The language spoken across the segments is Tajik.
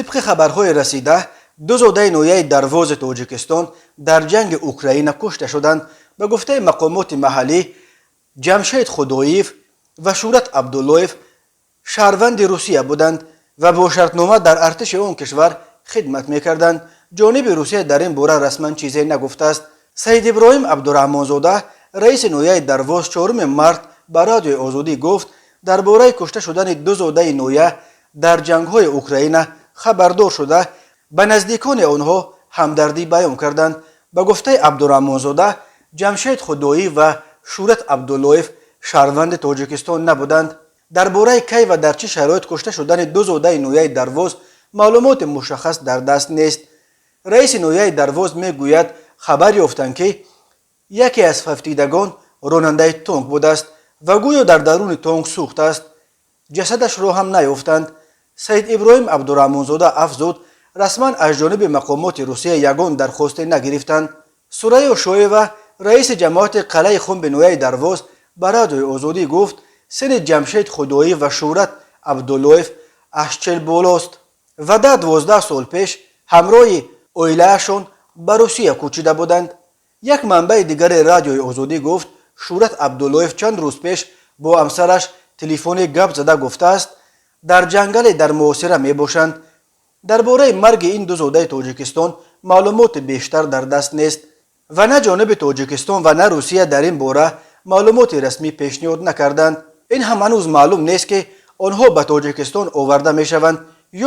Тибқи хабарҳои расида, ду зодаи ноҳияи Дарвози Тоҷикистон дар ҷанги Украина кушта шуданд. Ба гуфтаи мақомоти маҳаллӣ, Ҷамшед Худоев ва Шӯрат Абдуллоев шаҳрванди Русия буданд ва бо шартнома дар артиши он кишвар хидмат мекарданд. Ҷониби Русия дар ин бора расман чизе нагуфтааст. Саид Иброҳим Абдураҳмонзода, раиси ноҳияи Дарвоз, 4 март ба Радиои Озодӣ гуфт, дар бораи кушта шудани ду зодаи ноҳия дар ҷангҳои Украина хабардор шуда, ба наздикони онҳо ҳамдардӣ баён карданд. Ба гуфтаи Абдураҳмонзода, Ҷамшед Худоӣ ва Шӯрат Абдуллоев шаҳрванди Тоҷикистон набуданд. Дар бораи кай ва дар чӣ шароит кушта шудани ду зодаи ноҳияи Дарвоз маълумоти мушаххас дар даст нест. Раиси ноҳияи Дарвоз мегӯяд, хабар ёфтанд, ки яке аз фавтидагон ронандаи тонк будааст ва гӯё дар даруни тонк сӯхтааст, ҷасадашро ҳам наёфтанд. Саид Иброҳим Абдураҳмонзода афзуд, расман аз ҷониби мақомоти Русия ягон дархосте нагирифтанд. Сурайё Шоева, раиси ҷамоати Қалъаи Хумби ноҳияи Дарвоз, ба Радиои Озодӣ гуфт, синни Ҷамшед Худоӣ ва Шӯрат Абдуллоев аз 40 болост ва 10-12 сол пеш ҳамроҳи оилаашон ба Русия кӯчида буданд. Як манбаи дигари Радиои Озодӣ гуфт, Шӯрат Абдуллоев чанд рӯз пеш бо ҳамсараш телефонӣ гап зада гуфтааст, дар ҷангале дар муҳосира мебошанд. Дар бораи марги ин ду зодаи Тоҷикистон маълумоти бештар дар даст нест ва на ҷониби Тоҷикистон ва на Русия дар ин бора маълумоти расмӣ пешниҳод накарданд. Ин ҳам ҳанӯз маълум нест, ки онҳо ба Тоҷикистон оварда мешаванд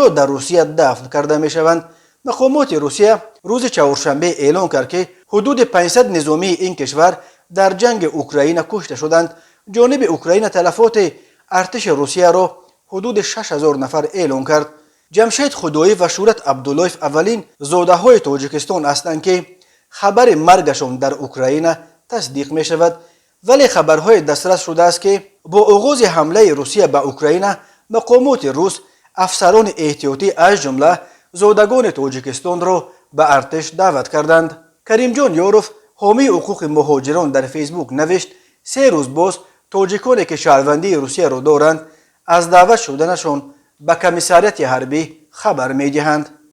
ё дар Русия дафн карда мешаванд. Мақомоти Русия рӯзи чаҳоршанбе эълон кард, ки ҳудуди 500 низомии ин кишвар дар ҷанги Украина кушта шуданд. Ҷониби Украина талафоти артиши Русияро ҳудуди 6000 нафар эълон кард. Ҷамшед Худоӣ ва Шӯрат Абдуллоев аввалин зодаҳои Тоҷикистон ҳастанд, ки хабари маргашон дар Украина тасдиқ мешавад, вале хабарҳое дастрас шудааст, ки бо оғози ҳамлаи Русия ба Украина мақомоти рус афсарони эҳтиётӣ, аз ҷумла зодагони Тоҷикистонро, ба артиш даъват карданд. Каримҷон Ёров, ҳомии ҳуқуқи муҳоҷирон, дар Фейсбук навишт, 3 рӯз боз тоҷиконе, ки шаҳрвандии Русияро доранд, аз даъват шуданашон ба комиссариати ҳарбӣ хабар медиҳанд.